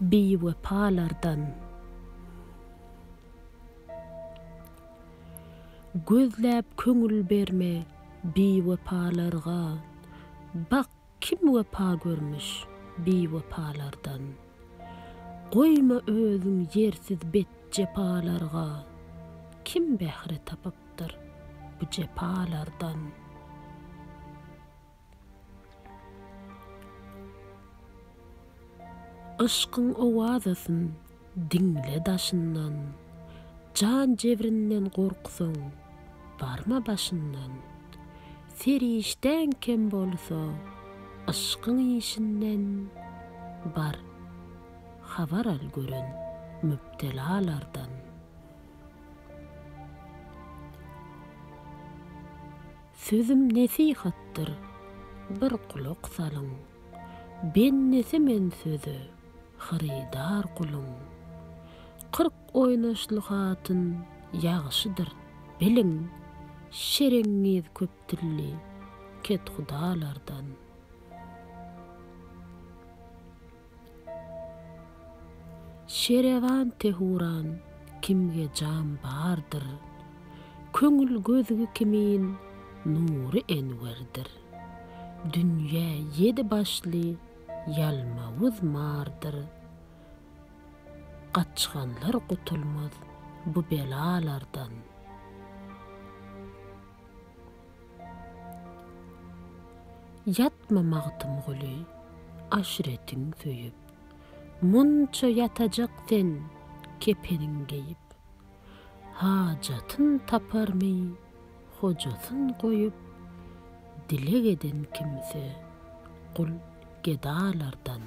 biwepalardan. Gözläp köňül berme biwepalarga, Bak, kim wepa görmüş biwepalardan. Goýma özüň ýersiz bet jepalarga, Kim bähre tapypdyr bu jepalardan. Yşkyň owazasyn diňle daşyndan, Jan jebrinden gorksaň, barma başyndan. Serişdäň kem bolsa, yşkyň işinden, Bar, habar al gören mübtelalardan. Sözüm nesihatdyr, bir gulak salyň. Bendesi men söze, hyrydar guluň. 40 oýnaşly hatyn ýagşydyr, biliň, Şereňňiz köp dilli kethudalardan. Şerewan tehuran kimge jam bardyr, Köňül gözgi kimin nury enwerdir. Dünýä ýedi başly ýalmawuz mardyr, Gaçganlar gutulmaz bu belalardan. Ýatma Magtymguly, aşyretiň söýüp, Munça ýatajak sen kepeniň geýip. Hajatyn taparmy hojasyn goýup, Dileg eden kimse gul gedalardan.